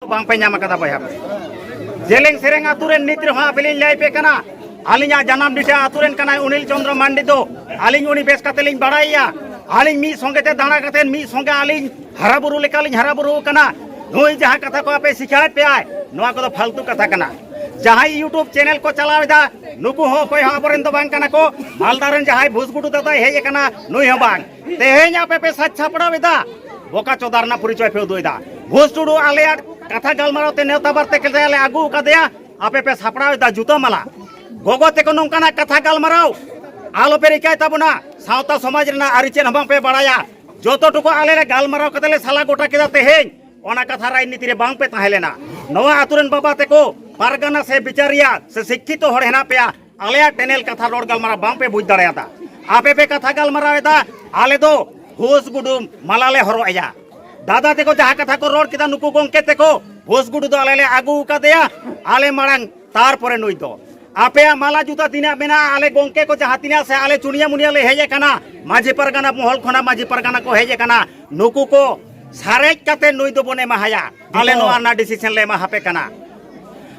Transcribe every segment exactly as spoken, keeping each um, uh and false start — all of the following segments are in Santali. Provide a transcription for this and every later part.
ᱵᱟᱝᱯᱮ ᱧᱟᱢ ᱟᱠᱟᱫᱟ ᱵᱚᱭᱦᱟ᱾ ᱡᱮᱞᱮᱧ ᱥᱮᱨᱮᱧ ᱟᱹᱛᱩ ᱨᱮᱱ ᱱᱤᱛ ᱨᱮᱦᱚᱸ ᱟᱯᱮ ᱞᱤᱧ ᱞᱟᱹᱭ ᱯᱮ ᱠᱟᱱᱟ, ᱟᱹᱞᱤᱧᱟᱜ ᱡᱟᱱᱟᱢ ᱰᱤᱴᱟ ᱟᱹᱛᱩ ᱨᱮᱱ ᱠᱟᱱᱟᱭ ᱚᱱᱤᱞ ᱪᱚᱸᱫᱽᱨᱚ ᱢᱟᱱᱰᱤ ᱫᱚ᱾ ᱟᱹᱞᱤᱧ ᱩᱱᱤ ᱵᱮᱥ ᱠᱟᱛᱮ ᱞᱤᱧ ᱵᱟᱲᱟᱭᱮᱭᱟ᱾ ᱟᱹᱞᱤᱧ ᱢᱤᱫ ᱥᱚᱸᱜᱮ ᱛᱮ ᱫᱟᱬᱟ ᱠᱟᱛᱮ ᱢᱤᱫ ᱥᱚᱸᱜᱮ ᱟᱹᱞᱤᱧ ᱦᱟᱨᱟ ᱵᱩᱨᱩ ᱞᱮᱠᱟᱞᱤᱧ ᱦᱟᱨᱟ ᱵᱩᱨᱩ ᱟᱠᱟᱱᱟ᱾ ᱱᱩᱭ ᱡᱟᱦᱟᱸ ᱠᱟᱛᱷᱟ ᱠᱚ ᱟᱯᱮ ᱥᱤᱠᱷᱟᱭᱮᱫ ᱯᱮᱭᱟᱭ, ᱱᱚᱣᱟ ᱠᱚᱫᱚ ᱯᱷᱟᱞᱛᱩ ᱠᱟᱛᱷᱟ ᱠᱟᱱᱟ᱾ ᱡᱟᱦᱟᱸᱭ YouTube ᱪᱮᱱᱮᱞ ᱠᱚ ᱪᱟᱞᱟᱣ ᱮᱫᱟ, ᱱᱩᱠᱩ ᱦᱚᱸ ᱚᱠᱚᱭ ᱦᱚᱸ ᱟᱵᱚᱨᱮᱱ ᱫᱚ ᱵᱟᱝ ᱠᱟᱱᱟ ᱠᱚ᱾ ᱢᱟᱞᱫᱟ ᱨᱮᱱ ᱡᱟᱦᱟᱸᱭ ᱵᱷᱩᱥ ᱜᱩᱰᱩ ᱫᱟᱫᱟᱭ ᱦᱮᱡ ᱟᱠᱟᱱᱟ, ᱱᱩᱭ ᱦᱚᱸ ᱵᱟᱝ᱾ ᱛᱮᱦᱮᱧ ᱟᱯᱮ ᱯᱮ ᱥᱟᱡᱽ ᱥᱟᱯᱲᱟᱣ ᱮᱫᱟ, ᱵᱚᱠᱟ ᱪᱚᱫᱟ ᱨᱮᱱᱟᱜ ᱯᱚᱨᱤᱪᱚᱭ ᱯᱮ ᱩᱫᱩᱜ ᱮᱫᱟ᱾ ᱵᱷᱩᱥ ᱴᱩᱰᱩ ᱟᱞᱮᱭᱟᱜ ᱠᱟᱛᱷᱟ ᱜᱟᱞᱢᱟᱨᱟᱣ ᱛᱮ ᱱᱮᱣᱛᱟ ᱵᱟᱨᱛᱮ ᱠᱟᱛᱮ ᱞᱮ ᱟᱹᱜᱩ ᱟᱠᱟᱫᱮᱭᱟ, ᱟᱯᱮ ᱯᱮ ᱥᱟᱯᱲᱟᱣ ᱮᱫᱟ ᱡᱩᱛᱟᱹ ᱢᱟᱞᱟ᱾ ᱜᱚᱜᱚ ᱛᱮᱠᱚ ᱱᱚᱝᱠᱟᱱᱟᱜ ᱠᱟᱛᱷᱟ ᱜᱟᱞᱢᱟᱨᱟᱣ ᱟᱞᱚ ᱯᱮ ᱨᱤᱠᱟᱹᱭ ᱛᱟᱵᱚᱱᱟ᱾ ᱥᱟᱶᱛᱟ ᱥᱚᱢᱟᱡᱽ ᱨᱮᱱᱟᱜ ᱟᱹᱨᱤ ᱪᱮᱫ ᱦᱚᱸ ᱵᱟᱝ ᱯᱮ ᱵᱟᱲᱟᱭᱟ᱾ ᱡᱚᱛᱚ ᱴᱩᱠᱩ ᱟᱞᱮ ᱞᱮ ᱜᱟᱞᱢᱟᱨᱟᱣ ᱠᱟᱛᱮ ᱞᱮ ᱥᱟᱞᱟ ᱜᱚᱴᱟ ᱠᱮᱫᱟ ᱛᱮᱦᱮᱧ, ᱚᱱᱟ ᱠᱟᱛᱷᱟ ᱨᱟᱡᱽᱱᱤᱛᱤ ᱨᱮ ᱵᱟᱝ ᱯᱮ ᱛᱟᱦᱮᱸ ᱞᱮᱱᱟ᱾ ᱱᱚᱣᱟ ᱟᱛᱳ ᱨᱮᱱ ᱵᱟᱵᱟ ᱛᱮᱠᱚ ᱯᱟᱨᱜᱟᱱᱟ ᱥᱮ ᱵᱤᱪᱟᱹᱨᱤᱭᱟᱹ ᱥᱮ ᱥᱤᱠᱠᱷᱤᱛᱚ ᱦᱚᱲ ᱦᱮᱱᱟᱜ ᱯᱮᱭᱟ, ᱟᱞᱮᱭᱟᱜ ᱴᱮᱱᱮᱞ ᱠᱟᱛᱷᱟ ᱨᱚᱲ ᱜᱟᱞᱢᱟᱨᱟᱣ ᱵᱟᱝ ᱯᱮ ᱵᱩᱡᱽ ᱫᱟᱲᱮᱭᱟᱫᱟ᱾ ᱟᱯᱮ ᱯᱮ ᱠᱟᱛᱷᱟ ᱜᱟᱞᱢᱟᱨᱟᱣ ᱮᱫᱟ, ᱟᱞᱮ ᱫᱚ ᱦᱩᱥ ᱜᱩᱰᱩ ᱢᱟᱞᱟ ᱞᱮ ᱦᱚᱨᱚᱜ ᱮᱭᱟ᱾ ᱫᱟᱫᱟ ᱛᱮᱠᱚ ᱡᱟᱦᱟᱸ ᱠᱟᱛᱷᱟ ᱠᱚ ᱨᱚᱲ ᱠᱮᱫᱟ, ᱱᱩᱠᱩ ᱜᱚᱝᱠᱮ ᱛᱮᱠᱚ, ᱦᱩᱥ ᱜᱩᱰᱩ ᱫᱚ ᱟᱞᱮ ᱞᱮ ᱟᱹᱜᱩ ᱟᱠᱟᱫᱮᱭᱟ, ᱟᱞᱮ ᱢᱟᱲᱟᱝ, ᱛᱟᱨᱯᱚᱨᱮ ᱱᱩᱭ ᱫᱚ᱾ ᱟᱯᱮᱭᱟᱜ ᱢᱟᱞᱟ ᱡᱩᱛᱟᱹ ᱛᱤᱱᱟᱹᱜ ᱢᱮᱱᱟᱜᱼᱟ, ᱟᱞᱮ ᱜᱚᱝᱠᱮ ᱠᱚ ᱡᱟᱦᱟᱸ ᱛᱤᱱᱟᱹᱜ ᱥᱮ ᱟᱞᱮ ᱪᱩᱱᱤᱭᱟᱹ ᱢᱩᱱᱤᱭᱟᱹ ᱞᱮ ᱦᱮᱡ ᱟᱠᱟᱱᱟ, ᱢᱟᱹᱡᱷᱤ ᱯᱟᱨᱜᱟᱱᱟ ᱢᱚᱦᱚᱞ ᱠᱷᱚᱱᱟᱜ ᱢᱟᱹᱡᱷᱤ ᱯᱟᱨᱜᱟᱱᱟ ᱠᱚ ᱦᱮᱡ ᱟᱠᱟᱱᱟ, ᱱᱩᱠᱩ ᱠᱚ ᱥᱟᱨᱮᱡ ᱠᱟᱛᱮ ᱱᱩᱭ ᱫᱚᱵᱚᱱ ᱮᱢᱟᱦᱟᱭᱟ᱾ ᱟᱞᱮ ᱱᱚᱣᱟ ᱨᱮᱱᱟᱜ ᱰᱤᱥᱤᱥᱚᱱ ᱞᱮ ᱮᱢᱟ ᱦᱟᱯᱮ ᱠᱟᱱᱟ᱾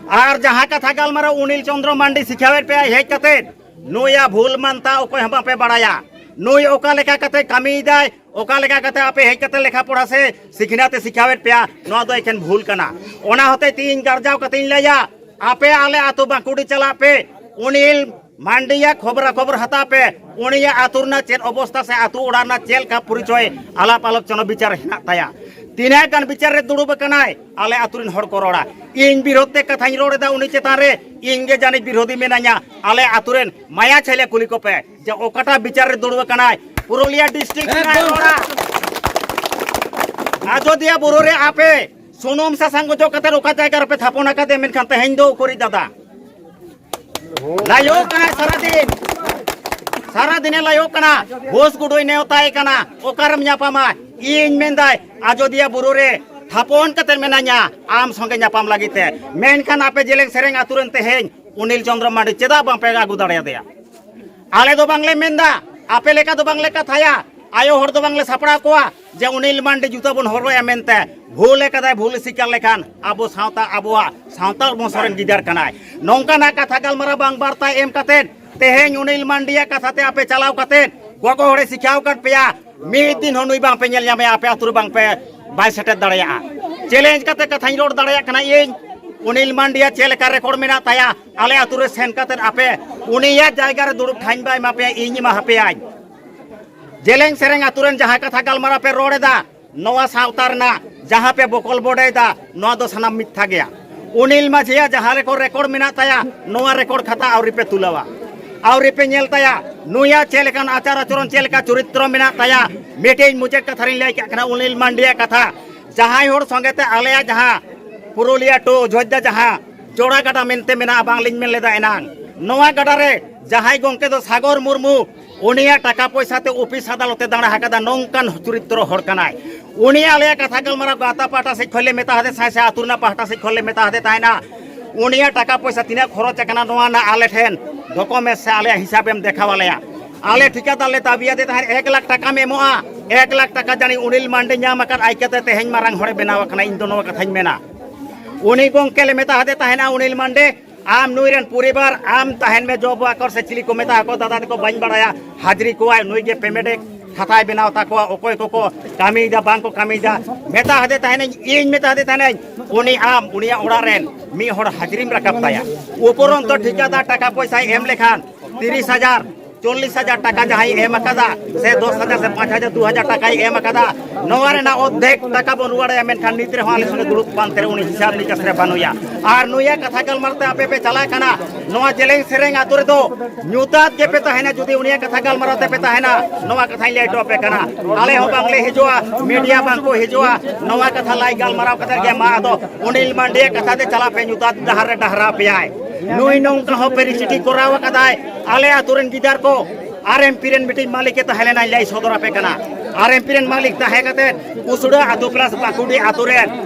ᱟᱨ ᱡᱟᱦᱟᱸ ᱠᱟᱛᱷᱟ ᱜᱟᱞᱢᱟᱨᱟᱣ ᱚᱱᱤᱞ ᱪᱚᱸᱫᱽᱨᱚ ᱢᱟᱱᱰᱤ ᱥᱤᱠᱷᱟᱣᱮᱫ ᱯᱮᱭᱟᱭ ᱦᱮᱡ ᱠᱟᱛᱮ, ᱱᱩᱭᱟᱜ ᱵᱷᱩᱞ ᱢᱟᱱᱛᱟ ᱚᱠᱚᱭ ᱦᱚᱸ ᱵᱟᱯᱮ ᱵᱟᱲᱟᱭᱟ᱾ ᱱᱩᱭ ᱚᱠᱟ ᱞᱮᱠᱟ ᱠᱟᱛᱮ ᱠᱟᱹᱢᱤᱭᱮᱫᱟᱭ, ᱚᱠᱟ ᱞᱮᱠᱟ ᱠᱟᱛᱮ ᱟᱯᱮ ᱦᱮᱡ ᱠᱟᱛᱮ ᱞᱮᱠᱷᱟ ᱯᱚᱲᱟ ᱥᱮ ᱥᱤᱠᱷᱱᱟᱹᱛ ᱮ ᱥᱤᱠᱷᱟᱣᱮᱫ ᱯᱮᱭᱟ, ᱱᱚᱣᱟ ᱫᱚ ᱮᱠᱷᱮᱱ ᱵᱷᱩᱞ ᱠᱟᱱᱟ᱾ ᱚᱱᱟ ᱦᱚᱛᱮᱡ ᱛᱮ ᱤᱧ ᱜᱟᱨᱡᱟᱣ ᱠᱟᱛᱮ ᱤᱧ ᱞᱟᱹᱭᱟ, ᱟᱯᱮ ᱟᱞᱮ ᱟᱹᱛᱩ ᱵᱟᱸᱠᱩᱲᱤ ᱪᱟᱞᱟᱜ ᱯᱮ, ᱚᱱᱤᱞ ᱢᱟᱱᱰᱤᱭᱟᱜ ᱠᱷᱚᱵᱽᱨᱟ ᱠᱷᱚᱵᱚᱨ ᱦᱟᱛᱟᱣ ᱯᱮ, ᱩᱱᱤᱭᱟᱜ ᱟᱹᱛᱩ ᱨᱮᱱᱟᱜ ᱪᱮᱫ ᱚᱵᱚᱥᱛᱟ ᱥᱮ ᱟᱹᱛᱩ ᱚᱲᱟᱜ ᱨᱮᱱᱟᱜ ᱪᱮᱫ ᱞᱮᱠᱟ ᱯᱚᱨᱤᱪᱚᱭ ᱟᱞᱟᱯ ᱟᱞᱳᱪᱚᱱᱟ ᱵᱤᱪᱟᱨ ᱦᱮᱱᱟᱜ ᱛᱟᱭᱟ᱾ ᱛᱤᱱᱟᱹᱜ ᱜᱟᱱ ᱵᱤᱪᱟᱨ ᱨᱮ ᱫᱩᱲᱩᱵ ᱟᱠᱟᱱᱟᱭ, ᱟᱞᱮ ᱟᱹᱛᱩ ᱨᱮᱱ ᱦᱚᱲ ᱠᱚ ᱨᱚᱲᱟ᱾ ᱤᱧ ᱵᱤᱨᱳᱫᱷ ᱛᱮ ᱠᱟᱛᱷᱟᱧ ᱨᱚᱲ ᱮᱫᱟ ᱩᱱᱤ ᱪᱮᱛᱟᱱ ᱨᱮ, ᱤᱧ ᱜᱮ ᱡᱟᱹᱱᱤᱡ ᱵᱤᱨᱳᱫᱷᱤ ᱢᱮᱱᱟᱧᱟ᱾ ᱟᱞᱮ ᱟᱹᱛᱩ ᱨᱮᱱ ᱢᱟᱭᱟ ᱪᱷᱟᱭᱞᱮ ᱠᱩᱞᱤ ᱠᱚᱯᱮ ᱡᱮ ᱚᱠᱟᱴᱟᱜ ᱵᱤᱪᱟᱨ ᱨᱮ ᱫᱩᱲᱩᱵ ᱟᱠᱟᱱᱟᱭ, ᱯᱩᱨᱩᱞᱤᱭᱟᱹ ᱰᱤᱥᱴᱨᱤᱠᱴ ᱨᱮᱱᱟᱜ ᱮᱠᱫᱚᱢ᱾ ᱨᱚᱲᱟ᱾ ᱟᱡᱚᱫᱤᱭᱟᱹ ᱵᱩᱨᱩ ᱨᱮ ᱟᱯᱮ ᱥᱩᱱᱩᱢ ᱥᱟᱥᱟᱝ ᱚᱡᱚᱜ ᱠᱟᱛᱮ ᱚᱠᱟ ᱡᱟᱭᱜᱟ ᱨᱮᱯᱮ ᱛᱷᱟᱯᱚᱱ ᱟᱠᱟᱫᱮ, ᱢᱮᱱᱠᱷᱟᱱ ᱛᱮᱦᱮᱧ ᱫᱚ ᱩᱠᱩᱨᱤᱡ ᱫᱟᱫᱟ? ᱞᱟᱭᱚᱜ ᱠᱟᱱᱟᱭ ᱥᱟᱨᱟᱫᱤᱱ, ᱥᱟᱨᱟᱫᱤᱱᱮ ᱞᱟᱭᱚᱜ ᱠᱟᱱᱟ᱾ ᱵᱷᱩᱥ ᱜᱩᱰᱩᱭ ᱱᱮᱣᱛᱟᱭ ᱠᱟᱱᱟ, ᱚᱠᱟᱨᱮᱢ ᱧᱟᱯᱟᱢᱟ? ᱤᱧ ᱢᱮᱱᱫᱟᱭ ᱟᱡᱚᱫᱤᱭᱟᱹ ᱵᱩᱨᱩ ᱨᱮ ᱛᱷᱟᱯᱚᱱ ᱠᱟᱛᱮ ᱢᱮᱱᱟᱧᱟ ᱟᱢ ᱥᱚᱸᱜᱮ ᱧᱟᱯᱟᱢ ᱞᱟᱹᱜᱤᱫ ᱛᱮ, ᱢᱮᱱᱠᱷᱟᱱ ᱟᱯᱮ ᱡᱮᱞᱮᱧ ᱥᱮᱨᱮᱧ ᱟᱹᱛᱩ ᱨᱮᱱ ᱛᱮᱦᱮᱧ ᱚᱱᱤᱞ ᱪᱚᱸᱫᱽᱨᱚ ᱢᱟᱱᱰᱤ ᱪᱮᱫᱟᱜ ᱵᱟᱝᱯᱮ ᱟᱹᱜᱩ ᱫᱟᱲᱮᱭᱟᱫᱮᱭᱟ? ᱟᱞᱮ ᱫᱚ ᱵᱟᱝᱞᱮ ᱢᱮᱱᱫᱟ, ᱟᱯᱮ ᱞᱮᱠᱟ ᱫᱚ ᱵᱟᱝᱞᱮ ᱠᱟᱛᱷᱟᱭᱟ᱾ ᱟᱭᱳ ᱦᱚᱲ ᱫᱚ ᱵᱟᱝᱞᱮ ᱥᱟᱯᱲᱟᱣ ᱠᱚᱣᱟ ᱡᱮ ᱩᱱᱤᱞ ᱢᱟᱱᱰᱤ ᱡᱩᱛᱟᱹ ᱵᱚᱱ ᱦᱚᱨᱚᱜ ᱟᱭᱟ ᱢᱮᱱᱛᱮ᱾ ᱵᱷᱩᱞ ᱟᱠᱟᱫᱟᱭ, ᱵᱷᱩᱞ ᱥᱤᱠᱟᱨ ᱞᱮᱠᱷᱟᱱ ᱟᱵᱚ ᱥᱟᱶᱛᱟ, ᱟᱵᱚᱣᱟᱜ ᱥᱟᱶᱛᱟᱞ ᱵᱚᱝᱥᱚ ᱨᱮᱱ ᱜᱤᱫᱟᱹᱨ ᱠᱟᱱᱟᱭ᱾ ᱱᱚᱝᱠᱟᱱᱟᱜ ᱠᱟᱛᱷᱟ ᱜᱟᱞᱢᱟᱨᱟᱣ ᱵᱟᱝ ᱵᱟᱨᱛᱟ ᱮᱢ ᱠᱟᱛᱮᱫ ᱛᱮᱦᱮᱧ ᱩᱱᱤᱞ ᱢᱟᱱᱰᱤᱭᱟᱜ ᱠᱟᱛᱷᱟ ᱛᱮ ᱟᱯᱮ ᱪᱟᱞᱟᱣ ᱠᱟᱛᱮᱫ ᱜᱚᱜᱚ ᱦᱚᱲᱮ ᱥᱤᱠᱷᱟᱣ ᱟᱠᱟᱫ ᱯᱮᱭᱟ, ᱢᱤᱫ ᱫᱤᱱ ᱦᱚᱸ ᱱᱩᱭ ᱵᱟᱝ ᱯᱮ ᱧᱮᱞ ᱧᱟᱢᱮᱭᱟ, ᱟᱯᱮ ᱟᱹᱛᱩ ᱨᱮ ᱵᱟᱝ ᱯᱮ, ᱵᱟᱭ ᱥᱮᱴᱮᱨ ᱫᱟᱲᱮᱭᱟᱜᱼᱟ᱾ ᱪᱮᱞᱮᱧᱡᱽ ᱠᱟᱛᱮ ᱠᱟᱛᱷᱟᱧ ᱨᱚᱲ ᱫᱟᱲᱮᱭᱟᱜ ᱠᱟᱱᱟ ᱤᱧ, ᱩᱱᱤᱞ ᱢᱟᱱᱰᱤᱭᱟᱜ ᱪᱮᱫ ᱞᱮᱠᱟ ᱨᱮᱠᱚᱨᱰ ᱢᱮᱱᱟᱜ ᱛᱟᱭᱟ, ᱟᱞᱮ ᱟᱹᱛᱩ ᱨᱮ ᱥᱮᱱ ᱠᱟᱛᱮᱫ ᱟᱯᱮ ᱩᱱᱤᱭᱟᱜ ᱡᱟᱭᱜᱟ ᱨᱮ ᱫᱩᱲᱩᱵ ᱴᱷᱟᱶ ᱵᱟᱭ ᱮᱢᱟ ᱯᱮᱭᱟ, ᱤᱧ ᱮᱢᱟ ᱦᱟᱯᱮᱭᱟᱧ᱾ ᱡᱮᱞᱮᱧ ᱥᱮᱨᱮᱧ ᱟᱹᱛᱩ ᱨᱮᱱ ᱡᱟᱦᱟᱸ ᱠᱟᱛᱷᱟ ᱜᱟᱞᱢᱟᱨᱟᱣ ᱯᱮ ᱨᱚᱲ ᱮᱫᱟ, ᱱᱚᱣᱟ ᱥᱟᱶᱛᱟ ᱨᱮᱱᱟᱜ ᱡᱟᱦᱟᱸ ᱯᱮ ᱵᱚᱠᱚᱞ ᱵᱚᱰᱮᱭᱮᱫᱟ, ᱱᱚᱣᱟ ᱫᱚ ᱥᱟᱱᱟᱢ ᱢᱤᱛᱷᱭᱟ ᱜᱮᱭᱟ᱾ ᱩᱱᱤᱞ ᱢᱟᱹᱡᱷᱤᱭᱟᱜ ᱡᱟᱦᱟᱸ ᱨᱮᱠᱚ ᱨᱮᱠᱚᱨᱰ ᱢᱮᱱᱟᱜ ᱛᱟᱭᱟ, ᱱᱚᱣᱟ ᱨᱮᱠᱚᱨᱰ ᱠᱷᱟᱛᱟ ᱟᱹᱣᱨᱤ ᱯᱮ ᱛᱩᱞᱟᱹᱣᱟ, ᱟᱹᱣᱨᱤ ᱯᱮ ᱧᱮᱞ ᱛᱟᱭᱟ᱾ ᱱᱩᱭᱟᱜ ᱪᱮᱫ ᱞᱮᱠᱟᱱ ᱟᱪᱟᱨ ᱟᱪᱚᱨᱚᱱ, ᱪᱮᱫ ᱞᱮᱠᱟ ᱪᱚᱨᱤᱛᱨᱚ ᱢᱮᱱᱟᱜ ᱛᱟᱭᱟ᱾ ᱢᱤᱫᱴᱮᱱ ᱢᱩᱪᱟᱹᱫ ᱠᱟᱛᱷᱟ ᱨᱤᱧ ᱞᱟᱹᱭ ᱠᱟᱜ ᱠᱟᱱᱟ, ᱩᱱᱤᱞ ᱢᱟᱱᱰᱤᱭᱟᱜ ᱠᱟᱛᱷᱟ, ᱡᱟᱦᱟᱸᱭ ᱦᱚᱲ ᱥᱚᱸᱜᱮ ᱛᱮ ᱟᱞᱮᱭᱟᱜ ᱡᱟᱦᱟᱸ ᱯᱩᱨᱩᱞᱤᱭᱟᱹ ᱴᱩ ᱚᱡᱳᱫᱽᱫᱷᱟ ᱡᱟᱦᱟᱸ ᱡᱚᱲᱟ ᱜᱟᱰᱟ ᱢᱮᱱᱛᱮ ᱢᱮᱱᱟᱜᱼᱟ, ᱵᱟᱝᱞᱤᱧ ᱢᱮᱱ ᱞᱮᱫᱟ ᱮᱱᱟᱝ, ᱱᱚᱣᱟ ᱜᱟᱰᱟ ᱨᱮ ᱡᱟᱦᱟᱸᱭ ᱜᱚᱢᱠᱮ ᱫᱚ ᱥᱟᱜᱚᱨ ᱢᱩᱨᱢᱩ, ᱩᱱᱤᱭᱟᱜ ᱴᱟᱠᱟ ᱯᱚᱭᱥᱟ ᱛᱮ ᱚᱯᱷᱤᱥ ᱟᱫᱟᱞᱚᱛ ᱮ ᱫᱟᱬᱟ ᱟᱠᱟᱫᱟ, ᱱᱚᱝᱠᱟᱱ ᱪᱚᱨᱤᱛᱨᱚ ᱦᱚᱲ ᱠᱟᱱᱟᱭ᱾ ᱩᱱᱤ ᱟᱞᱮᱭᱟᱜ ᱠᱟᱛᱷᱟ ᱜᱟᱞᱢᱟᱨᱟᱣ ᱜᱟᱶᱛᱟ ᱯᱟᱦᱴᱟ ᱥᱮᱫ ᱠᱷᱚᱱ ᱞᱮ ᱢᱮᱛᱟ ᱦᱟᱫᱮ ᱛᱟᱦᱮᱸᱫ ᱥᱮ ᱟᱹᱛᱩ ᱨᱮᱱᱟᱜ ᱯᱟᱦᱴᱟ ᱥᱮᱫ ᱠᱷᱚᱱ ᱞᱮ ᱢᱮᱛᱟ ᱦᱟᱫᱮ ᱛᱟᱦᱮᱱᱟ, ᱩᱱᱤᱭᱟᱜ ᱴᱟᱠᱟ ᱯᱚᱭᱥᱟ ᱛᱤᱱᱟᱹᱜ ᱠᱷᱚᱨᱚᱪ ᱟᱠᱟᱱᱟ ᱱᱚᱣᱟ ᱨᱮᱱᱟᱜ ᱟᱞᱮ ᱴᱷᱮᱱ ᱰᱚᱠᱩᱢᱮᱱᱴ ᱥᱮ ᱟᱞᱮᱭᱟᱜ ᱦᱤᱥᱟᱹᱵ ᱮᱢ ᱫᱮᱠᱷᱟᱣ ᱟᱞᱮᱭᱟ᱾ ᱟᱞᱮ ᱴᱷᱤᱠᱟᱹᱫᱟᱨ ᱞᱮ ᱫᱟᱹᱵᱤᱭᱟᱫᱮ ᱛᱟᱦᱮᱸᱫ ᱮᱠ ᱞᱟᱠᱷ ᱴᱟᱠᱟᱢ ᱮᱢᱚᱜᱼᱟ, ᱮᱠ ᱞᱟᱠᱷ ᱴᱟᱠᱟ ᱡᱟᱹᱱᱤᱡ ᱩᱱᱤᱞ ᱢᱟᱱᱰᱤ ᱧᱟᱢ ᱟᱠᱟᱫ ᱟᱭ ᱠᱟᱛᱮ ᱛᱮᱦᱮᱧ ᱢᱟᱨᱟᱝ ᱦᱚᱲᱮ ᱵᱮᱱᱟᱣ ᱟᱠᱟᱱᱟ, ᱤᱧ ᱫᱚ ᱱᱚᱣᱟ ᱠᱟᱛᱷᱟᱧ ᱢᱮᱱᱟ᱾ ᱩᱱᱤ ᱜᱚᱢᱠᱮ ᱞᱮ ᱢᱮᱛᱟ ᱦᱟᱫᱮ ᱛᱟᱦᱮᱱᱟ, ᱩᱱᱤᱞ ᱢᱟᱱᱰᱤ, ᱟᱢ ᱱᱩᱭ ᱨᱮᱱ ᱯᱚᱨᱤᱵᱟᱨ, ᱟᱢ ᱛᱟᱦᱮᱱ ᱢᱮ, ᱡᱚᱵ ᱣᱟᱨᱠᱟᱨ ᱥᱮ ᱪᱤᱞᱤ ᱠᱚ ᱢᱮᱛᱟ ᱠᱚ, ᱫᱟᱫᱟ ᱛᱟᱠᱚ ᱵᱟᱹᱧ ᱵᱟᱲᱟᱭᱟ, ᱦᱟᱡᱽᱨᱤ ᱠᱚᱣᱟᱭ, ᱱᱩᱭ ᱜᱮ ᱯᱮᱢᱮᱱᱴ ᱮ ᱠᱷᱟᱛᱟᱭ ᱵᱮᱱᱟᱣ ᱛᱟᱠᱚᱣᱟ, ᱚᱠᱚᱭ ᱠᱚᱠᱚ ᱠᱟᱹᱢᱤᱭᱮᱫᱟ ᱵᱟᱝ ᱠᱚ ᱠᱟᱹᱢᱤᱭᱮᱫᱟ᱾ ᱢᱮᱛᱟ ᱦᱟᱫᱮ ᱛᱟᱦᱮᱱᱟᱹᱧ, ᱤᱧ ᱢᱮᱛᱟ ᱦᱟᱫᱮ ᱛᱟᱦᱮᱱᱟᱹᱧ, ᱩᱱᱤ ᱟᱢ ᱩᱱᱤᱭᱟᱜ ᱚᱲᱟᱜ ᱨᱮᱱ ᱢᱤᱫ ᱦᱚᱲ ᱦᱟᱡᱽᱨᱤᱢ ᱨᱟᱠᱟᱵ ᱛᱟᱭᱟ᱾ ᱩᱯᱚᱨᱚᱱᱛᱚ ᱴᱷᱤᱠᱟᱹᱫᱟᱨ ᱴᱟᱠᱟ ᱯᱚᱭᱥᱟᱭ ᱮᱢ ᱞᱮᱠᱷᱟᱱ ᱛᱤᱨᱤᱥ ᱦᱟᱡᱟᱨ, ᱪᱚᱞᱞᱤᱥ ᱦᱟᱡᱟᱨ ᱴᱟᱠᱟ ᱡᱟᱦᱟᱸᱭ ᱮᱢ ᱟᱠᱟᱫᱟ, ᱥᱮ ᱫᱚᱥ ᱦᱟᱡᱟᱨ ᱥᱮ ᱯᱟᱸᱪ ᱦᱟᱡᱟᱨ, ᱫᱩ ᱦᱟᱡᱟᱨ ᱴᱟᱠᱟᱭ ᱮᱢ ᱟᱠᱟᱫᱟ, ᱱᱚᱣᱟ ᱨᱮᱱᱟᱜ ᱚᱨᱫᱷᱮᱠ ᱴᱟᱠᱟ ᱵᱚᱱ ᱨᱩᱣᱟᱹᱲᱟᱭᱟ, ᱢᱮᱱᱠᱷᱟᱱ ᱱᱤᱛ ᱨᱮᱦᱚᱸ ᱟᱞᱮ ᱥᱚᱸᱜᱮ ᱫᱩᱲᱩᱵ ᱯᱟᱱᱛᱮ ᱨᱮ ᱩᱱᱤ ᱦᱤᱥᱟᱹᱵ ᱱᱤᱠᱟᱥ ᱨᱮ ᱵᱟᱹᱱᱩᱭᱟ᱾ ᱟᱨ ᱱᱩᱭᱟᱜ ᱠᱟᱛᱷᱟ ᱜᱟᱞᱢᱟᱨᱟᱣ ᱛᱮ ᱟᱯᱮ ᱯᱮ ᱪᱟᱞᱟᱜ ᱠᱟᱱᱟ, ᱱᱚᱣᱟ ᱡᱮᱞᱮᱧ ᱥᱮᱨᱮᱧ ᱟᱛᱳ ᱨᱮᱫᱚ ᱧᱩᱛᱟᱛ ᱜᱮᱯᱮ ᱛᱟᱦᱮᱱᱟ᱾ ᱡᱩᱫᱤ ᱩᱱᱤᱭᱟᱜ ᱠᱟᱛᱷᱟ ᱜᱟᱞᱢᱟᱨᱟᱣ ᱛᱮᱯᱮ ᱛᱟᱦᱮᱱᱟ, ᱱᱚᱣᱟ ᱠᱟᱛᱷᱟᱧ ᱞᱟᱹᱭ ᱦᱚᱴᱚ ᱟᱯᱮ ᱠᱟᱱᱟ᱾ ᱟᱞᱮ ᱦᱚᱸ ᱵᱟᱝᱞᱮ ᱦᱤᱡᱩᱜᱼᱟ, ᱢᱤᱰᱤᱭᱟ ᱵᱟᱝ ᱠᱚ ᱦᱤᱡᱩᱜᱼᱟ᱾ ᱱᱚᱣᱟ ᱠᱟᱛᱷᱟ ᱞᱟᱭ ᱜᱟᱞᱢᱟᱨᱟᱣ ᱠᱟᱛᱮ ᱜᱮ ᱢᱟ ᱟᱫᱚ ᱩᱱᱤᱞ ᱢᱟᱱᱰᱤᱭᱟᱜ ᱠᱟᱛᱷᱟ ᱛᱮ ᱪᱟᱞᱟᱜ ᱯᱮ, ᱧᱩᱛᱟᱛ ᱰᱟᱦᱟᱨ ᱨᱮ ᱰᱟᱦᱨᱟᱣ ᱯᱮᱭᱟᱭ᱾ ᱱᱩᱭ ᱱᱚᱝᱠᱟ ᱦᱚᱸ ᱯᱮᱨᱤᱥᱤᱴᱤ ᱠᱚᱨᱟᱣ ᱟᱠᱟᱫᱟᱭ᱾ ᱟᱞᱮ ᱟᱛᱳ ᱨᱮᱱ ᱜᱤᱫᱟᱹᱨ ᱠᱚ ᱟᱨ ᱮᱢ ᱯᱤ ᱨᱮᱱ ᱢᱤᱫᱴᱤᱡ ᱢᱟᱹᱞᱤᱠ ᱮ ᱛᱟᱦᱮᱸ ᱞᱮᱱᱟᱭ, ᱞᱟᱹᱭ ᱥᱚᱫᱚᱨ ᱟᱯᱮ ᱠᱟᱱᱟ᱾ ᱟᱨ ᱮᱢ ᱯᱤ ᱨᱮᱱ ᱢᱟᱹᱞᱤᱠ ᱛᱟᱦᱮᱸ ᱠᱟᱛᱮ ᱠᱩᱥᱲᱟᱹ ᱟᱹᱛᱩ ᱯᱞᱟᱥ ᱵᱟᱠᱩᱰᱤ ᱟᱹᱛᱩ ᱨᱮ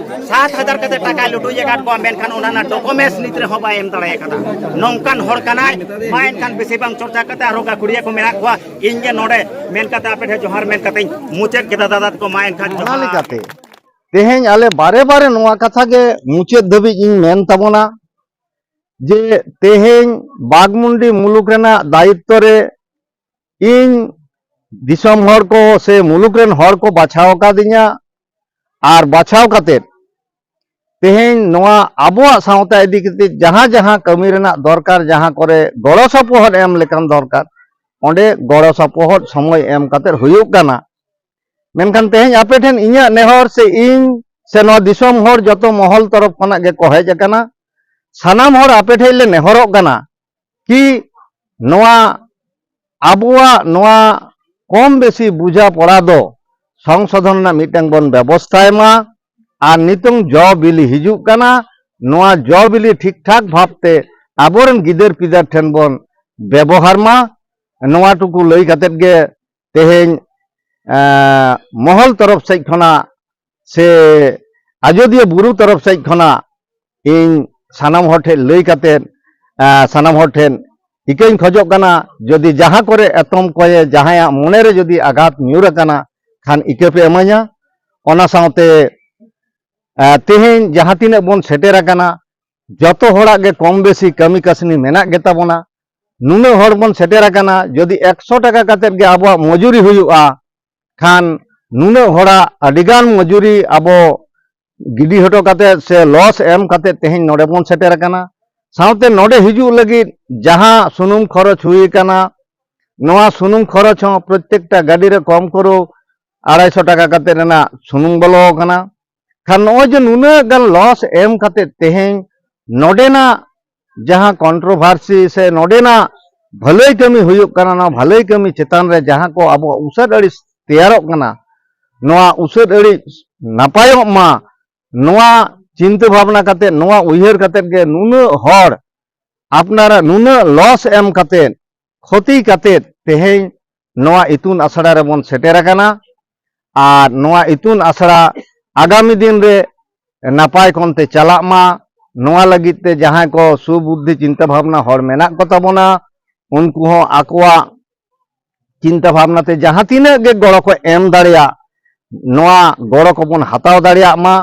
ᱥᱟᱛ ᱦᱟᱡᱟᱨ ᱠᱟᱛᱮ ᱴᱟᱠᱟᱭ ᱞᱩᱴᱩᱡ ᱟᱠᱟᱫ ᱠᱚᱣᱟ, ᱢᱮᱱᱠᱷᱟᱱ ᱚᱱᱟ ᱨᱮᱱᱟᱜ ᱰᱚᱠᱩᱢᱮᱱᱴᱥ ᱱᱤᱛ ᱨᱮᱦᱚᱸ ᱵᱟᱭ ᱮᱢ ᱫᱟᱲᱮ ᱟᱠᱟᱫᱟ᱾ ᱱᱚᱝᱠᱟᱱ ᱦᱚᱲ ᱠᱟᱱᱟᱭ᱾ ᱢᱟ ᱮᱱᱠᱷᱟᱱ ᱵᱮᱥᱤ ᱵᱟᱝ ᱪᱚᱨᱪᱟ ᱠᱟᱛᱮ ᱟᱨᱦᱚᱸ ᱜᱟᱹᱠᱷᱩᱲᱤᱭᱟᱹ ᱠᱚ ᱢᱮᱱᱟᱜ ᱠᱚᱣᱟ᱾ ᱤᱧ ᱜᱮ ᱱᱚᱰᱮ ᱢᱮᱱ ᱠᱟᱛᱮ ᱟᱯᱮ ᱴᱷᱮᱱ ᱡᱚᱦᱟᱨ ᱢᱮᱱ ᱠᱟᱛᱮᱧ ᱢᱩᱪᱟᱹᱫ ᱠᱮᱫᱟ ᱫᱟᱫᱟ ᱛᱟᱠᱚ᱾ ᱢᱟ ᱮᱱᱠᱷᱟᱱ ᱚᱱᱟ ᱡᱚᱦᱟᱨ᱾ ᱞᱮᱠᱟᱛᱮ ᱛᱮᱦᱮᱧ ᱟᱞᱮ ᱵᱟᱨᱮ ᱵᱟᱨᱮ ᱱᱚᱣᱟ ᱠᱟᱛᱷᱟ ᱜᱮ ᱢᱩᱪᱟᱹᱫ ᱫᱷᱟᱹᱵᱤᱡ ᱤᱧ ᱢᱮᱱ ᱛᱟᱵᱚᱱᱟ ᱡᱮ ᱛᱮᱦᱮᱧ ᱵᱟᱜᱽᱢᱩᱱᱰᱤ ᱢᱩᱞᱩᱠ ᱨᱮᱱᱟᱜ ᱫᱟᱭᱤᱛᱛᱚ ᱨᱮ ᱤᱧ ᱫᱤᱥᱚᱢ ᱦᱚᱲ ᱠᱚ ᱥᱮ ᱢᱩᱞᱩᱠ ᱨᱮᱱ ᱦᱚᱲ ᱠᱚ ᱵᱟᱪᱷᱟᱣ ᱟᱠᱟᱫᱤᱧᱟ᱾ ᱟᱨ ᱵᱟᱪᱷᱟᱣ ᱠᱟᱛᱮᱫ ᱛᱮᱦᱮᱧ ᱱᱚᱣᱟ ᱟᱵᱚᱣᱟᱜ ᱥᱟᱶᱛᱟ ᱤᱫᱤ ᱠᱟᱛᱮ ᱡᱟᱦᱟᱸ ᱡᱟᱦᱟᱸ ᱠᱟᱹᱢᱤ ᱨᱮᱱᱟᱜ ᱫᱚᱨᱠᱟᱨ, ᱡᱟᱦᱟᱸ ᱠᱚᱨᱮ ᱜᱚᱲᱚ ᱥᱚᱯᱚᱦᱚᱫ ᱮᱢ ᱞᱮᱠᱟᱱ ᱫᱚᱨᱠᱟᱨ, ᱚᱸᱰᱮ ᱜᱚᱲᱚ ᱥᱚᱯᱚᱦᱚᱫ ᱥᱚᱢᱚᱭ ᱮᱢ ᱠᱟᱛᱮ ᱦᱩᱭᱩᱜ ᱠᱟᱱᱟ᱾ ᱢᱮᱱᱠᱷᱟᱱ ᱛᱮᱦᱮᱧ ᱟᱯᱮ ᱴᱷᱮᱱ ᱤᱧᱟᱹᱜ ᱱᱮᱦᱚᱨ ᱥᱮ ᱤᱧ ᱥᱮ ᱱᱚᱣᱟ ᱫᱤᱥᱚᱢ ᱦᱚᱲ ᱡᱚᱛᱚ ᱢᱚᱦᱚᱞ ᱛᱚᱨᱚᱯ ᱠᱷᱚᱱᱟᱜ ᱜᱮ ᱠᱚ ᱦᱮᱡ ᱟᱠᱟᱱᱟ᱾ ᱥᱟᱱᱟᱢ ᱦᱚᱲ ᱟᱯᱮ ᱴᱷᱮᱱ ᱞᱮ ᱱᱮᱦᱚᱨᱚᱜ ᱠᱟᱱᱟ ᱠᱤ ᱱᱚᱣᱟ ᱟᱵᱚᱣᱟᱜ ᱱᱚᱣᱟ ᱠᱚᱢ ᱵᱮᱥᱤ ᱵᱩᱡᱷᱟ ᱯᱚᱲᱟ ᱫᱚ ᱥᱚᱝᱥᱳᱫᱷᱚᱱ ᱨᱮᱱᱟᱜ ᱢᱤᱫᱴᱟᱝ ᱵᱚᱱ ᱵᱮᱵᱚᱥᱛᱷᱟᱭ ᱢᱟ᱾ ᱟᱨ ᱱᱤᱛᱚᱝ ᱡᱚ ᱵᱤᱞᱤ ᱦᱤᱡᱩᱜ ᱠᱟᱱᱟ, ᱱᱚᱣᱟ ᱡᱚ ᱵᱤᱞᱤ ᱴᱷᱤᱠ ᱴᱷᱟᱠ ᱵᱷᱟᱵᱽᱛᱮ ᱟᱵᱚᱨᱮᱱ ᱜᱤᱫᱟᱹᱨ ᱯᱤᱫᱟᱹᱨ ᱴᱷᱮᱱ ᱵᱚᱱ ᱵᱮᱵᱚᱦᱟᱨ ᱢᱟ᱾ ᱱᱚᱣᱟ ᱴᱩᱠᱩ ᱞᱟᱹᱭ ᱠᱟᱛᱮᱫ ᱜᱮ ᱛᱮᱦᱮᱧ, ᱮᱸ, ᱢᱚᱦᱚᱞ ᱛᱚᱨᱚᱯ ᱥᱮᱫ ᱠᱷᱚᱱᱟᱜ ᱥᱮ ᱟᱡᱚᱫᱤᱭᱟᱹ ᱵᱩᱨᱩ ᱛᱚᱨᱚᱯ ᱥᱮᱫ ᱠᱷᱚᱱᱟᱜ ᱤᱧ ᱥᱟᱱᱟᱢ ᱦᱚᱲ ᱴᱷᱮᱱ ᱞᱟᱹᱭ ᱠᱟᱛᱮᱫ, ᱮᱸ, ᱥᱟᱱᱟᱢ ᱦᱚᱲ ᱴᱷᱮᱱ ᱤᱠᱟᱹᱧ ᱠᱷᱚᱡᱚᱜ ᱠᱟᱱᱟ, ᱡᱩᱫᱤ ᱡᱟᱦᱟᱸ ᱠᱚᱨᱮ ᱮᱛᱚᱢ ᱠᱚᱭᱮ ᱡᱟᱦᱟᱸᱭᱟᱜ ᱢᱚᱱᱮᱨᱮ ᱡᱩᱫᱤ ᱟᱜᱷᱟᱛ ᱧᱩᱨ ᱟᱠᱟᱱᱟ ᱠᱷᱟᱱ ᱤᱠᱟᱹ ᱯᱮ ᱮᱢᱟᱹᱧᱟ᱾ ᱚᱱᱟ ᱥᱟᱶᱛᱮ, ᱮᱸ, ᱛᱮᱦᱮᱧ ᱡᱟᱦᱟᱸ ᱛᱤᱱᱟᱹᱜ ᱵᱚᱱ ᱥᱮᱴᱮᱨ ᱟᱠᱟᱱᱟ, ᱡᱚᱛᱚ ᱦᱚᱲᱟᱜ ᱜᱮ ᱠᱚᱢ ᱵᱮᱥᱤ ᱠᱟᱹᱢᱤ ᱠᱟᱹᱥᱱᱤ ᱢᱮᱱᱟᱜ ᱜᱮᱛᱟ ᱵᱚᱱᱟ᱾ ᱱᱩᱱᱟᱹᱜ ᱦᱚᱲ ᱵᱚᱱ ᱥᱮᱴᱮᱨ ᱟᱠᱟᱱᱟ, ᱡᱩᱫᱤ ᱮᱠᱥᱚ ᱴᱟᱠᱟ ᱠᱟᱛᱮᱫ ᱜᱮ ᱟᱵᱚᱣᱟᱜ ᱢᱚᱡᱩᱨᱤ ᱦᱩᱭᱩᱜᱼᱟ, ᱠᱷᱟᱱ ᱱᱩᱱᱟᱹᱜ ᱦᱚᱲᱟᱜ ᱟᱹᱰᱤᱜᱟᱱ ᱢᱚᱡᱩᱨᱤ ᱟᱵᱚ ᱜᱤᱰᱤ ᱦᱚᱴᱚ ᱠᱟᱛᱮᱫ ᱥᱮ ᱞᱚᱥ ᱮᱢ ᱠᱟᱛᱮᱫ ᱛᱮᱦᱮᱧ ᱱᱚᱰᱮ ᱵᱚᱱ ᱥᱮᱴᱮᱨ ᱟᱠᱟᱱᱟ᱾ ᱥᱟᱶᱛᱮ ᱱᱚᱰᱮ ᱦᱤᱡᱩᱜ ᱞᱟᱹᱜᱤᱫ ᱡᱟᱦᱟᱸ ᱥᱩᱱᱩᱢ ᱠᱷᱚᱨᱚᱪ ᱦᱩᱭ ᱟᱠᱟᱱᱟ, ᱱᱚᱣᱟ ᱥᱩᱱᱩᱢ ᱠᱷᱚᱨᱚᱪ ᱦᱚᱸ ᱯᱨᱚᱛᱮᱠᱴᱟ ᱜᱟᱹᱰᱤ ᱨᱮ ᱠᱚᱢ ᱠᱚᱨᱮ ᱟᱲᱟᱭᱥᱚ ᱴᱟᱠᱟ ᱠᱟᱛᱮᱫ ᱨᱮᱱᱟᱜ ᱥᱩᱱᱩᱢ ᱵᱚᱞᱚ ᱟᱠᱟᱱᱟ᱾ ᱠᱷᱟᱱ ᱱᱚᱜᱼᱚᱭ ᱡᱮ ᱱᱩᱱᱟᱹᱜ ᱜᱟᱱ ᱞᱚᱥ ᱮᱢ ᱠᱟᱛᱮᱫ ᱛᱮᱦᱮᱧ ᱱᱚᱰᱮᱱᱟᱜ ᱡᱟᱦᱟᱸ ᱠᱚᱱᱴᱨᱳᱵᱷᱟᱨᱥᱤ ᱥᱮ ᱱᱚᱰᱮᱱᱟᱜ ᱵᱷᱟᱹᱞᱟᱹᱭ ᱠᱟᱹᱢᱤ ᱦᱩᱭᱩᱜ ᱠᱟᱱᱟ, ᱱᱚᱣᱟ ᱵᱷᱟᱹᱞᱟᱹᱭ ᱠᱟᱹᱢᱤ ᱪᱮᱛᱟᱱ ᱨᱮ ᱡᱟᱦᱟᱸ ᱠᱚ ᱟᱵᱚᱣᱟᱜ ᱩᱥᱟᱹᱫ ᱟᱹᱲᱤᱥ ᱛᱮᱭᱟᱨᱚᱜ ᱠᱟᱱᱟ, ᱱᱚᱣᱟ ᱩᱥᱟᱹᱫ ᱟᱹᱲᱤᱥ ᱱᱟᱯᱟᱭᱚᱜ ᱢᱟ, ᱱᱚᱣᱟ ᱪᱤᱱᱛᱟᱹ ᱵᱷᱟᱵᱽᱱᱟ ᱠᱟᱛᱮᱫ, ᱱᱚᱣᱟ ᱩᱭᱦᱟᱹᱨ ᱠᱟᱛᱮᱫ ᱜᱮ ᱱᱩᱱᱟᱹᱜ ᱦᱚᱲ ᱟᱯᱱᱟᱨᱟᱜ ᱱᱩᱱᱟᱹᱜ ᱞᱚᱥ ᱮᱢ ᱠᱟᱛᱮᱫ, ᱠᱷᱚᱛᱤ ᱠᱟᱛᱮᱫ ᱛᱮᱦᱮᱧ ᱱᱚᱣᱟ ᱤᱛᱩᱱ ᱟᱥᱲᱟ ᱨᱮᱵᱚᱱ ᱥᱮᱴᱮᱨ ᱟᱠᱟᱱᱟ᱾ ᱟᱨ ᱱᱚᱣᱟ ᱤᱛᱩᱱ ᱟᱥᱲᱟ ᱟᱜᱟᱢᱤ ᱫᱤᱱ ᱨᱮ ᱱᱟᱯᱟᱭ ᱠᱚᱱᱛᱮ ᱪᱟᱞᱟᱜ ᱢᱟ, ᱱᱚᱣᱟ ᱞᱟᱹᱜᱤᱫ ᱛᱮ ᱡᱟᱦᱟᱸᱭ ᱠᱚ ᱥᱩᱵᱩᱫᱽᱫᱷᱤ ᱪᱤᱱᱛᱟᱹ ᱵᱷᱟᱵᱽᱱᱟ ᱦᱚᱲ ᱢᱮᱱᱟᱜ ᱠᱚ ᱛᱟᱵᱚᱱᱟ, ᱩᱱᱠᱩ ᱦᱚᱸ ᱟᱠᱚᱣᱟᱜ ᱪᱤᱱᱛᱟᱹ ᱵᱷᱟᱵᱽᱱᱟ ᱛᱮ ᱡᱟᱦᱟᱸ ᱛᱤᱱᱟᱹᱜ ᱜᱮ ᱜᱚᱲᱚ ᱠᱚ ᱮᱢ ᱫᱟᱲᱮᱭᱟᱜ, ᱱᱚᱣᱟ ᱜᱚᱲᱚ ᱠᱚᱵᱚᱱ ᱦᱟᱛᱟᱣ ᱫᱟᱲᱮᱭᱟᱜ ᱢᱟ᱾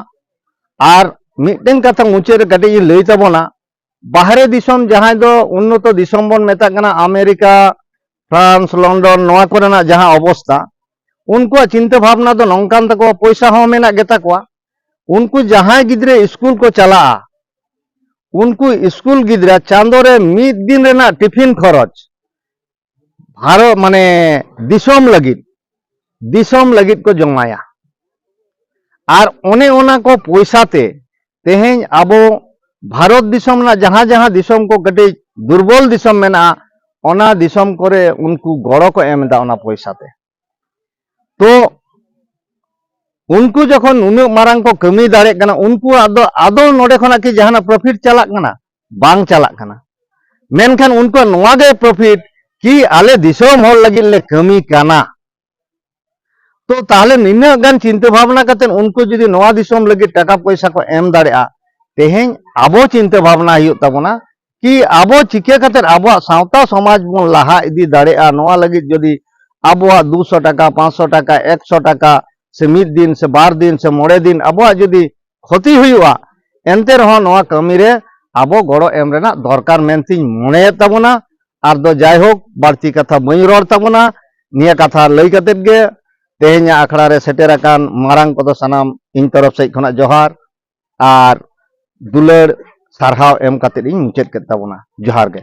ᱟᱨ ᱢᱤᱫᱴᱮᱱ ᱠᱟᱛᱷᱟ ᱢᱩᱪᱟᱹᱫ ᱨᱮ ᱠᱟᱹᱴᱤᱡ ᱤᱧ ᱞᱟᱹᱭ ᱛᱟᱵᱚᱱᱟ, ᱵᱟᱦᱨᱮ ᱫᱤᱥᱚᱢ ᱡᱟᱦᱟᱸᱭ ᱫᱚ ᱩᱱᱱᱚᱛᱚ ᱫᱤᱥᱚᱢ ᱵᱚᱱ ᱢᱮᱛᱟᱜ ᱠᱟᱱᱟ, ᱟᱢᱮᱨᱤᱠᱟ, ᱯᱷᱨᱟᱱᱥ, ᱞᱚᱱᱰᱚᱱ, ᱱᱚᱣᱟ ᱠᱚᱨᱮᱱᱟᱜ ᱡᱟᱦᱟᱸ ᱚᱵᱚᱥᱛᱟ, ᱩᱱᱠᱩᱣᱟᱜ ᱪᱤᱱᱛᱟᱹ ᱵᱷᱟᱵᱽᱱᱟ ᱫᱚ ᱱᱚᱝᱠᱟᱱ ᱛᱟᱠᱚᱣᱟ, ᱯᱚᱭᱥᱟ ᱦᱚᱸ ᱢᱮᱱᱟᱜ ᱜᱮᱛᱟ ᱠᱚᱣᱟ, ᱩᱱᱠᱩ ᱡᱟᱦᱟᱸᱭ ᱜᱤᱫᱽᱨᱟᱹ ᱥᱠᱩᱞ ᱠᱚ ᱪᱟᱞᱟᱜᱼᱟ, ᱩᱱᱠᱩ ᱥᱠᱩᱞ ᱜᱤᱫᱽᱨᱟᱹ ᱪᱟᱸᱫᱳ ᱨᱮ ᱢᱤᱫ ᱫᱤᱱ ᱨᱮᱱᱟᱜ ᱴᱤᱯᱷᱤᱱ ᱠᱷᱚᱨᱚᱪ ᱵᱷᱟᱨᱚᱛ, ᱢᱟᱱᱮ, ᱫᱤᱥᱚᱢ ᱞᱟᱹᱜᱤᱫ, ᱫᱤᱥᱚᱢ ᱞᱟᱹᱜᱤᱫ ᱠᱚ ᱡᱚᱢᱟᱭᱟ᱾ ᱟᱨ ᱚᱱᱮ ᱚᱱᱟ ᱠᱚ ᱯᱚᱭᱥᱟ ᱛᱮ ᱛᱮᱦᱮᱧ ᱟᱵᱚ ᱵᱷᱟᱨᱚᱛ ᱫᱤᱥᱚᱢ ᱨᱮᱱᱟᱜ ᱡᱟᱦᱟᱸ ᱡᱟᱦᱟᱸ ᱫᱤᱥᱚᱢ ᱠᱚ ᱠᱟᱹᱴᱤᱡ ᱫᱩᱨᱵᱚᱞ ᱫᱤᱥᱚᱢ ᱢᱮᱱᱟᱜᱼᱟ, ᱚᱱᱟ ᱫᱤᱥᱚᱢ ᱠᱚᱨᱮ ᱩᱱᱠᱩ ᱜᱚᱲᱚ ᱠᱚ ᱮᱢ ᱮᱫᱟ ᱚᱱᱟ ᱯᱚᱭᱥᱟ ᱛᱮ᱾ ᱛᱚ ᱩᱱᱠᱩ ᱡᱚᱠᱷᱚᱱ ᱱᱩᱱᱟᱹᱜ ᱢᱟᱨᱟᱝ ᱠᱚ ᱠᱟᱹᱢᱤ ᱫᱟᱲᱮᱭᱟᱜ ᱠᱟᱱᱟ, ᱩᱱᱠᱩᱣᱟᱜ ᱫᱚ ᱟᱫᱚ ᱱᱚᱰᱮ ᱠᱷᱚᱱᱟᱜ ᱠᱤ ᱡᱟᱦᱟᱱᱟᱜ ᱯᱨᱚᱯᱷᱤᱴ ᱪᱟᱞᱟᱜ ᱠᱟᱱᱟ? ᱵᱟᱝ ᱪᱟᱞᱟᱜ ᱠᱟᱱᱟ᱾ ᱢᱮᱱᱠᱷᱟᱱ ᱩᱱᱠᱩᱣᱟᱜ ᱱᱚᱣᱟ ᱜᱮ ᱯᱨᱚᱯᱷᱤᱴ ᱠᱤ ᱟᱞᱮ ᱫᱤᱥᱚᱢ ᱦᱚᱲ ᱞᱟᱹᱜᱤᱫ ᱞᱮ ᱠᱟᱹᱢᱤ ᱠᱟᱱᱟ᱾ ᱛᱚ ᱛᱟᱦᱞᱮ ᱱᱤᱱᱟᱹᱜ ᱜᱟᱱ ᱪᱤᱱᱛᱟᱹ ᱵᱷᱟᱵᱽᱱᱟ ᱠᱟᱛᱮ ᱩᱱᱠᱩ ᱡᱩᱫᱤ ᱱᱚᱣᱟ ᱫᱤᱥᱚᱢ ᱞᱟᱹᱜᱤᱫ ᱴᱟᱠᱟ ᱯᱚᱭᱥᱟ ᱠᱚ ᱮᱢ ᱫᱟᱲᱮᱭᱟᱜᱼᱟ, ᱛᱮᱦᱮᱧ ᱟᱵᱚ ᱪᱤᱱᱛᱟᱹ ᱵᱷᱟᱵᱽᱱᱟ ᱦᱩᱭᱩᱜ ᱛᱟᱵᱚᱱᱟ ᱠᱤ ᱟᱵᱚ ᱪᱤᱠᱟᱹ ᱠᱟᱛᱮ ᱟᱵᱚᱣᱟᱜ ᱥᱟᱶᱛᱟ ᱥᱚᱢᱟᱡᱽ ᱵᱚᱱ ᱞᱟᱦᱟ ᱤᱫᱤ ᱫᱟᱲᱮᱭᱟᱜᱼᱟ᱾ ᱱᱚᱣᱟ ᱞᱟᱹᱜᱤᱫ ᱡᱩᱫᱤ ᱟᱵᱚᱣᱟᱜ ᱫᱩᱥᱚ ᱴᱟᱠᱟ, ᱯᱟᱸᱪᱥᱚ ᱴᱟᱠᱟ, ᱮᱠᱥᱚ ᱴᱟᱠᱟ ᱥᱮ ᱢᱤᱫ ᱫᱤᱱ ᱥᱮ ᱵᱟᱨ ᱫᱤᱱ ᱥᱮ ᱢᱚᱬᱮ ᱫᱤᱱ ᱟᱵᱚᱣᱟᱜ ᱡᱩᱫᱤ ᱠᱷᱚᱛᱤ ᱦᱩᱭᱩᱜᱼᱟ, ᱮᱱᱛᱮ ᱨᱮᱦᱚᱸ ᱱᱚᱣᱟ ᱠᱟᱹᱢᱤ ᱨᱮ ᱟᱵᱚ ᱜᱚᱲᱚ ᱮᱢ ᱨᱮᱱᱟᱜ ᱫᱚᱨᱠᱟᱨ ᱢᱮᱱᱛᱤᱧ ᱢᱚᱱᱮᱭᱮᱫ ᱛᱟᱵᱚᱱᱟ᱾ ᱟᱨ ᱫᱚ ᱡᱟᱭᱦᱳᱠ, ᱵᱟᱹᱲᱛᱤ ᱠᱟᱛᱷᱟ ᱵᱟᱹᱧ ᱨᱚᱲ ᱛᱟᱵᱚᱱᱟ᱾ ᱱᱤᱭᱟᱹ ᱠᱟᱛᱷᱟ ᱞᱟᱹᱭ ᱠᱟᱛᱮᱫ ᱜᱮ ᱛᱮᱦᱮᱧᱟᱜ ᱟᱠᱷᱲᱟ ᱨᱮ ᱥᱮᱴᱮᱨ ᱟᱠᱟᱱ ᱢᱟᱨᱟᱝ ᱠᱚᱫᱚ ᱥᱟᱱᱟᱢ ᱤᱧ ᱛᱚᱨᱚᱯ ᱥᱮᱫ ᱠᱷᱚᱱᱟᱜ ᱡᱚᱦᱟᱨ ᱟᱨ ᱫᱩᱞᱟᱹᱲ ᱥᱟᱨᱦᱟᱣ ᱮᱢ ᱠᱟᱛᱮᱫ ᱤᱧ ᱢᱩᱪᱟᱹᱫ ᱠᱮᱫ ᱛᱟᱵᱚᱱᱟ᱾ ᱡᱚᱦᱟᱨ ᱜᱮ᱾